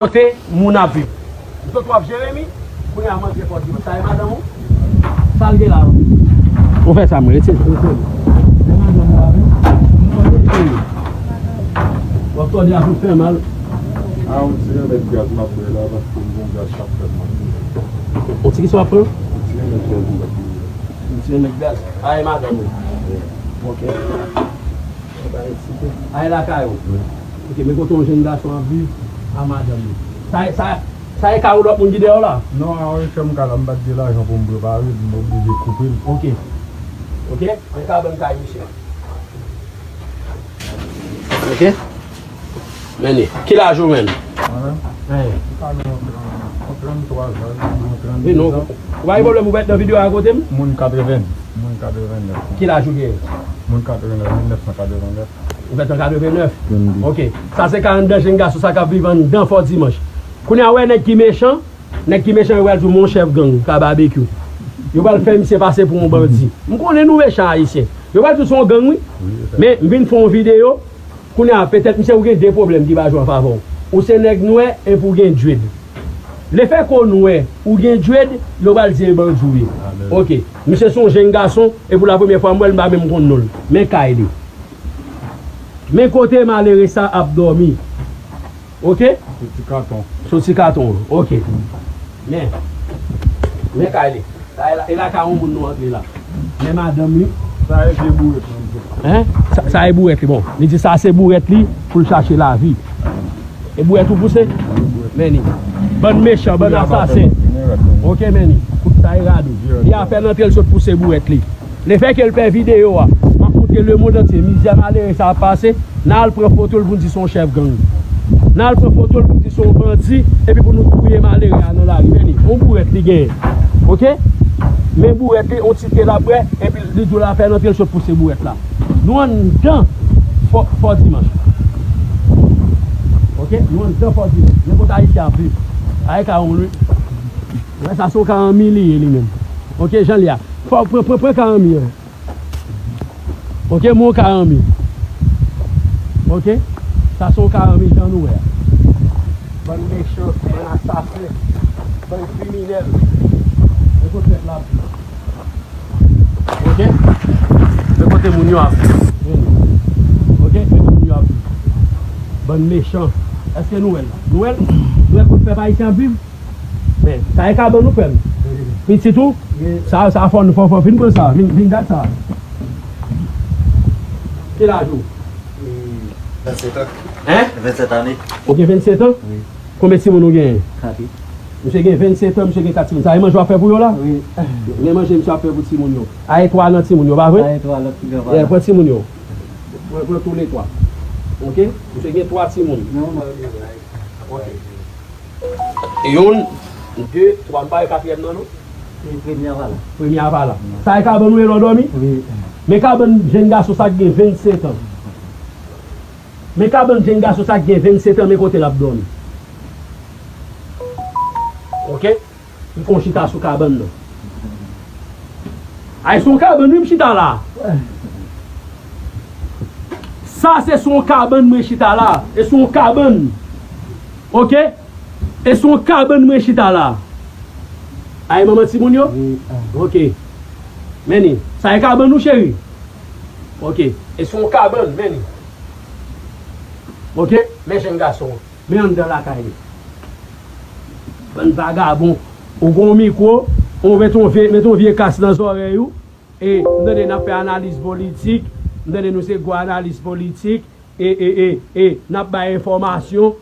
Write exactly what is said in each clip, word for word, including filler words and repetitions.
Kote moun ap viv. Zòt w ap Jeremi, kounye a m antre Fò Dimanch. Sa e madanm ou? Sa l gen la? Ou fè sa, mwen retire. Retire. Men madanm ou la, wi. M konnen. W ap tòde a pou fè mal. A, yon ti remèd gaz m ap bwè la, paske m gon gaz k ap fè m mal. Yon ti kisa w ap pran? Yon ti remèd gaz m ap bwè. Yon ti remèd gaz. A, e madanm ou? Wi. Ok. Ay lakay ou. Wi. Ok, men kote yon jenn gason ap viv a madanm li. Sa, sa, sa e kay yon lòt moun ki dèyè w la? Non, a yon chèm kay la, m pa t gen lajan pou m prepare l, m oblije koupe l. Ok. Ok, men kabann kay misye. Ok. Men li. Ki laj ou menm? Mwen menm? Wi. M ka gen yon trant, yon trant twa zan, yon trant de zan. Wi, non. Ou pa gen pwoblèm, ou mèt nan videyo a kote m? Moun katreven, moun katreven nèf. Ki laj ou gen? Moun katreven nèf, mil nèf san katreven nèf. Ou fèt an katreven nèf? Vennde. Ok. Sa se ka anndan jenn gason sa k ap viv anndan Fò Dimanch. Kounye a, ou wè nèg ki mechan, nèg ki mechan yo pral di w, men yon chèf gang, ka babekyou. Yo pral fè misye pase pou yon bandi. M konnen nou mechan Ayisyen. Yo pral di w se yon gang, wi. Wi, se sa. Men m vin fè yon videyo. Kounye a, petèt, misye, ou gen de pwoblèm ki pa jwe an favè w. Ou se nèg nwè epi ou gen dread. Lefètke w nwè, ou gen dread, yo pral di e bandi w ye. Amèn. Ok. Misye se yon jenn gason, e pou la premyè fwa m wè l, m pa menm konn non l. Men kay li. Men kote malere sa ap dòmi. Ok? Soti katon. Soti katon, ok. Men. Men kay li. Sa e la, e lakay yon moun nou antre la. Men madanm li. Sa e vye bourèt li. Hein? Sa, sa e bourèt li, bon. Li di sa se bourèt li pou l chache lavi. E bourèt ou pouse? Men li. Bann mechan, bann asasen. Ok, men li. Kout sa e radou. Li a pèn antre l sot pouse bourèt li. Lefètke l fè videyo a, m ap montre lemonn antye mizè malere sa ap pase, n al pran foto l pou n di se yon chèf gang. N al pran foto l pou n di se yon bandi, epi pou nou touye malere a nan lari. Men li, yon bourèt li genyen. Ok? Men bourèt li, yon ti te l ap bwè, epi li di w l a fè l antre l sot pouse bourèt la. Nou anndan Fò, Fò Dimanch. Ok? Nou anndan Fò Dimanch. Men kote Ayisyen ap viv. Ay ka yon lwi. Wè sa se yon ka anmi li ye li menm. Ok, jan l ye a. Fò, pran, pran, pran ka anmi an. Ok, men yon ka anmi. Ok? Sa se yon ka anmi jan nou wè a. Bann mechan, bann asasen, bann kriminèl. Men kote pèp la ap viv. Ok? Men kote moun yo ap viv. Ok? Men kote moun yo ap viv. Bann mechan. Èske nou wè l? Nou wè l? Nou wè kote pèp ayisyen ap viv? Men, sa e kabann ou, frè m? Wi. Pitit ou? Wi. Sa, sa fò nou fò, fò fin pran sa. Vin, vin gad sa. Ki laj ou? Wi. Vennsèt an. Hein? Vennsèt ane. Ou gen vennsèt an? Wi. Konbyen timoun ou genyen? Kat. Misye gen vennsèt an, misye gen kat timoun. Sa e manje w ap fè pou yo la? Wi. Men manje misye ap fè pou timoun yo. A e twa nan timoun yo, pa vre? A e twa lòt ki gran pa la. Pran timoun yo. Pran, pran tou le twa. Ok? Misye gen twa timoun. Non, mwen. Ok. Youn, de, twa, m pa wè katriyèm nan, non? Se premye a pa la. Premye a pa la. Sa e kabann ou ye lè w dòmi? Wi. Men kabann jenn gason sa k gen vennsèt an. Men kabann jenn gason sa k gen vennsèt an, men kote l ap dòmi. Ok? M fè yon chita sou kabann nan. Ay, se yon kabann, wi, m chita la. Sa se sou yon kabann mwen chita la. E sou yon kabann. Ok? E sou yon kabann mwen chita la. Ay, manman timoun yo? Wi. Ok. Men li. Sa e kabann ou, cheri? Ok. E sou yon kabann, men li. Ok? Men jenn gason. Men anndan lakay li. Bann vagabon. Ou gon mikwo, ou met yon vye, met yon vye kas nan zòrèy ou. E m tande n ap fè analiz politik, m tande nou se gwo analiz politik, e, e, e, e, n ap bay enfòmasyon.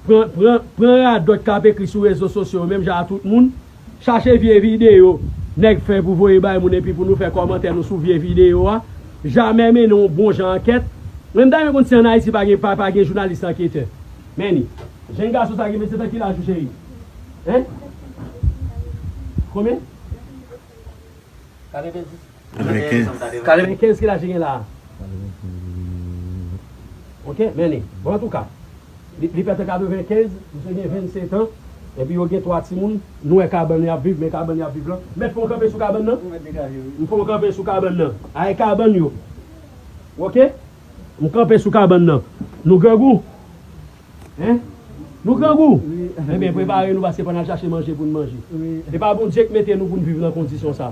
Pran, pran, pran radòt k ap ekri sou rezo sosyo yo, menm jan a tout moun. Chache vye videyo nèg fè pou voye bay moun epi pou nou fè kòmantè nou sou vye videyo a. Jamè mennen yon bon jan ankèt. Mwen m ta renmen konn si ann Ayiti pa gen, pa, pa gen jounalis anketè. Men li. Jenn gason sa gen vennsèt an, ki laj ou, cheri? Hein? Konbyen? Katrevenndis. Katrevenkenz. Katrevenkenz, ki laj li gen la a? Ok, men li. Bon, antouka, li, li fèt an katrevenkenz, misye gen vennsèt an, epi yo gen twa timoun, nou wè kabann y ap viv, men kabann y ap viv lan. Mèt fè yon kanpe sou kabann nan? Ou mèt degaje, wi. M fè yon kanpe sou kabann nan. Ay kabann yo. Ok? M kanpe sou kabann nan. Nou grangou? Hein? Nou grangou? Wi. Ebyen, prepare nou, paske fò n al chache manje pou n manje. E pa Bondye k mete nou pou n viv nan kondisyon sa.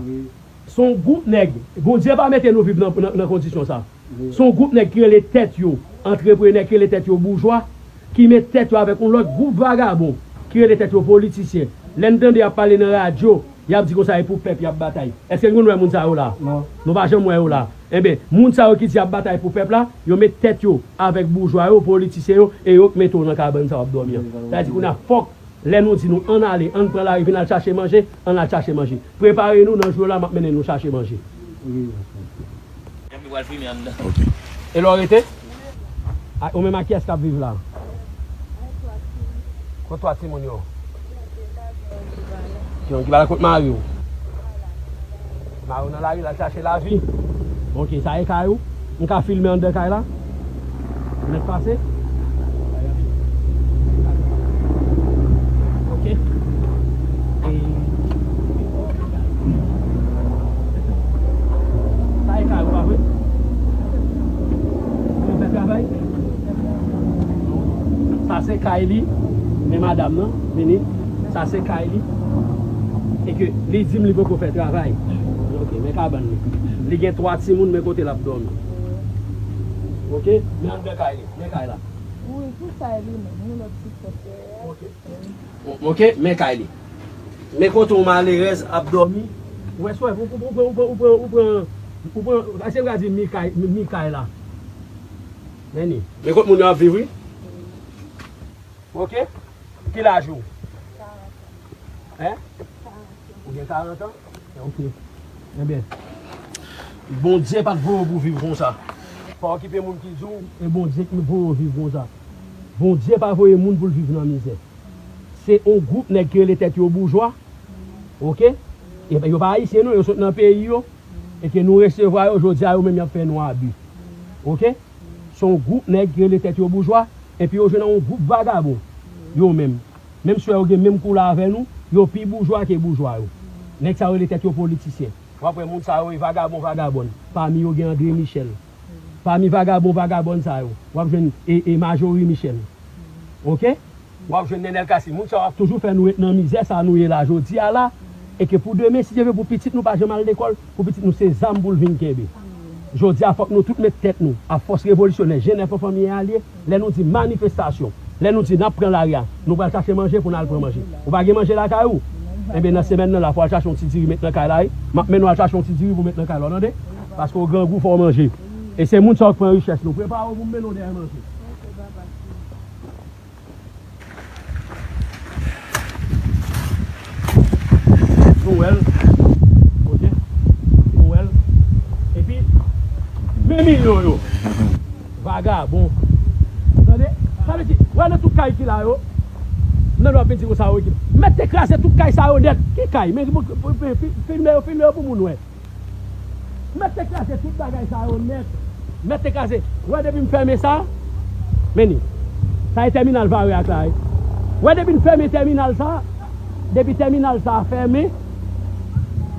Se yon gwoup nèg. Bondye pa mete nou viv nan, nan, nan kondisyon sa. Se yon gwoup nèg ki rele tèt yo antreprenè, ki rele tèt yo boujwa, ki met tèt yo avèk yon lòt gwoup vagabon ki rele tèt yo politisyen. Lè n tande y ap pale nan radyo, y ap di konsa e pou pèp y ap batay. Èske nou konn wè moun sa yo la? Nou pa janm wè yo la. Enben, moun sa yo ki di y ap batay pou pèp la, yo met tèt yo avèk boujwa yo, politisyen yo, e yo k mete w nan kabann sa w ap dòmi an. Sa vle di kounye a fòk lè nou di nou ann ale, ann pran lari, vin al chache manje, ann al chache manje. Prepare nou, nan jou la, m ap mennen nou chache manje. Ok. E lè w rete? A, ou menm ak kiyès k ap viv la? Kot twa timoun yo? Ki, ki pa la kot mari w? Mari w nan lari, l al chache lavi. Ok, sa e kay ou? M ka filme anndan kay la? Ou mèt pase? Ok. E sa e kay ou, pa vre? Ou fè travay? Sa se kay li, men madanm nan, vini. Sa se kay li. E ke li di m li poko fè travay. Ok, men kabann li. Li gen twa timoun, men kote l ap dòmi. Ok, men anndan kay li, men kay la. Wi, pou sa e li menm, yon lòt ti sòsyè. Ok. O-, ok, men kay li. Men kote yon malerèz ap dòmi. Ou wè, swè, ou, ou, ou pran, ou pran, ou pran, ou pran, ou pran, se vre di mi kay, mi, mi kay la. Men ni. Men kot moun yo ap viv, wi. Ok? Ki laj ou? Karant an. Hein? Karant an. Ou gen karant an? Ok. Ebyen, Bondye pa t voye w pou w viv konsa. Pa okipe moun ki di w, e Bondye ki voye w viv konsa. Bondye pa voye moun pou l viv nan mizè. Se yon gwoup nèg ki rele tèt yo boujwa, ok? E yo pa ayisyen non, yo sot nan peyi yo, e ke nou resevwa yo, jodi a yo menm y ap fè nou abi. Ok? Se yon gwoup nèg ki rele tèt yo boujwa, epi yo jwenn yon gwoup vagabon, yo menm. Menm si yo gen menm koulè avè nou, yo pi boujwa ke boujwa yo. Nèg sa yo rele tèt yo politisyen. W ap wè moun sa yo e vagabon vagabòn. Pami yo gen André Michel. Pami vagabon vagabòn sa yo, w ap jwenn e, e Marjorie Michel. Ok? W ap jwenn Nenel Cassy. Moun sa yo ap toujou fè nou ret nan mizè sa nou ye la jodi a la. E ke pou demen, si Dye vle, pou pitit nou pa janm al lekòl, pou pitit nou se zam pou l vin kenbe. Jodi a, fòk nou tout met tèt nou, a fòs revolisyonè, G nèf an fanmi alye, lè nou di manifestasyon, lè nou di n ap pran lari a, nou pral chache manje pou n al pran manje. Ou pa gen manje lakay ou? Enben, nan semèn nan la, fò w al chache yon ti diri met nan kay la, wi. M ap mennen w al chache yon ti diri pou w met nan kay la, w tande? Paske w grangou, fò w manje. E se moun sa yo k pran richès nou. Prepare w pou m mennen w dèyè manje. Nou wè l. Ok. Nou wè l. Epi, men milyon yo. Vagabon. Tande? Sa vle di, wè nan tout kay ki la yo. Nan lwa vin di konsa, wi. Mèt te kraze tout kay sa yo nèt. Ki kay? Men, men, men, fi-, filme yo, filme yo pou moun wè. Mèt te kraze tout bagay sa yo nèt. Mèt te kraze. Wè depi m fèmen sa, men ni. Sa e tèminal Vare ak la, wi. Wè depi n fèmen tèminal sa, depi tèminal sa fèmen,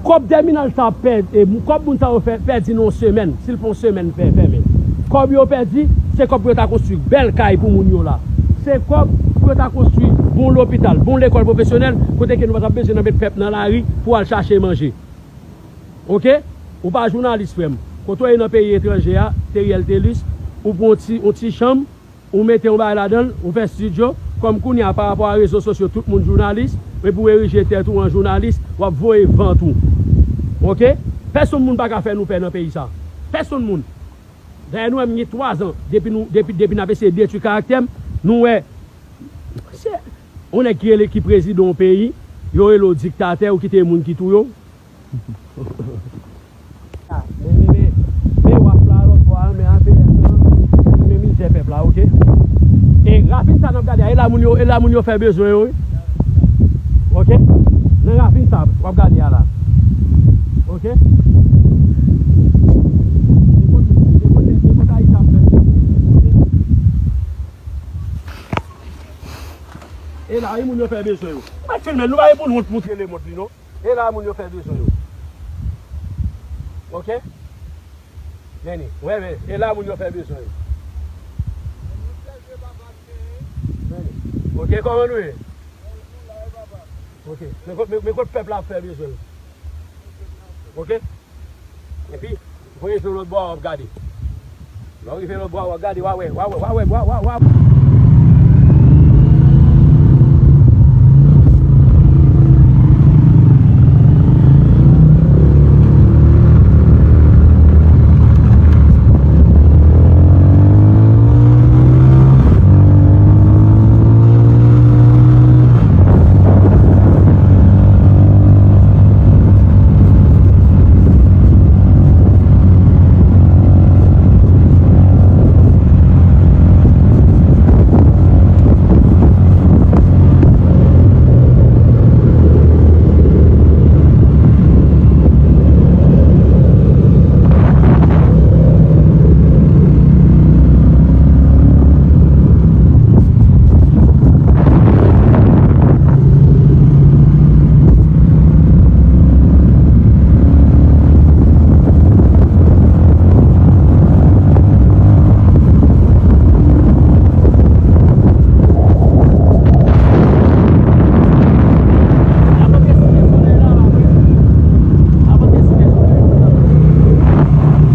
kòb tèminal sa pèdi, e, kòb moun sa yo fè, pèdi nan yon semèn, si l fè yon semèn fè, fèmen. Kòb yo pèdi, se kòb pou yo ta konstwi bèl kay pou moun yo la. Se kòb pou yo ta konstwi bon lopital, bon lekòl pwofesyonèl, kote ke nou pa t ap bezwen nan met pèp nan lari pou al chache manje. Ok? Ou pa jounalis, frè m. Kote w ye nan peyi etranje a, Teriel Thelus, ou pran yon ti, yon ti chanm, ou mete yon bagay ladan l, ou fè estidyo, kòm kounye a, pa rapò a rezo sosyo, tout moun jounalis, epi w erije tèt ou an jounalis, w ap voye vant ou. Ok? Pèsonn moun pa ka fè nou pè nan peyi sa. Pèsonn moun. Dayè, nou wè m gen twa zan, depi nou, depi, depi n ap eseye detwi karaktè m, nou wè, se yon nèg ki rele ki prezidan yon peyi, yo rele w diktatè, ou kite moun ki touye w. Men, men, men, men waf la lòt bò a, men A P N nan, men mizè pèp la, ok? E ravin sa n ap gade a, e la moun yo, e la moun yo fè bezwen yo, wi. Ok? Nan ravin sa w ap gade a la. Ok? E kote, e kote, e kote Ayiti ap fè bezwen yo, ok? E la, e moun yo fè bezwen yo. Nou pa t filme l, nou pa gen pou nou wont moutre lemonn li, non. E la moun yo fè bezwen yo. Ok? Men ni, wè, men, e la moun yo fè bezwen yo. Men ni. Ok, kòman nou ye? Ok. Men kot, men, men kot pèp la ap fè bezwen l. Ok? Epi, voye sou lòt bò a, w ap gade. Lè w rive lòt bò a, w ap gade, w a wè, w a wè, w a wè, w a, w a, w a.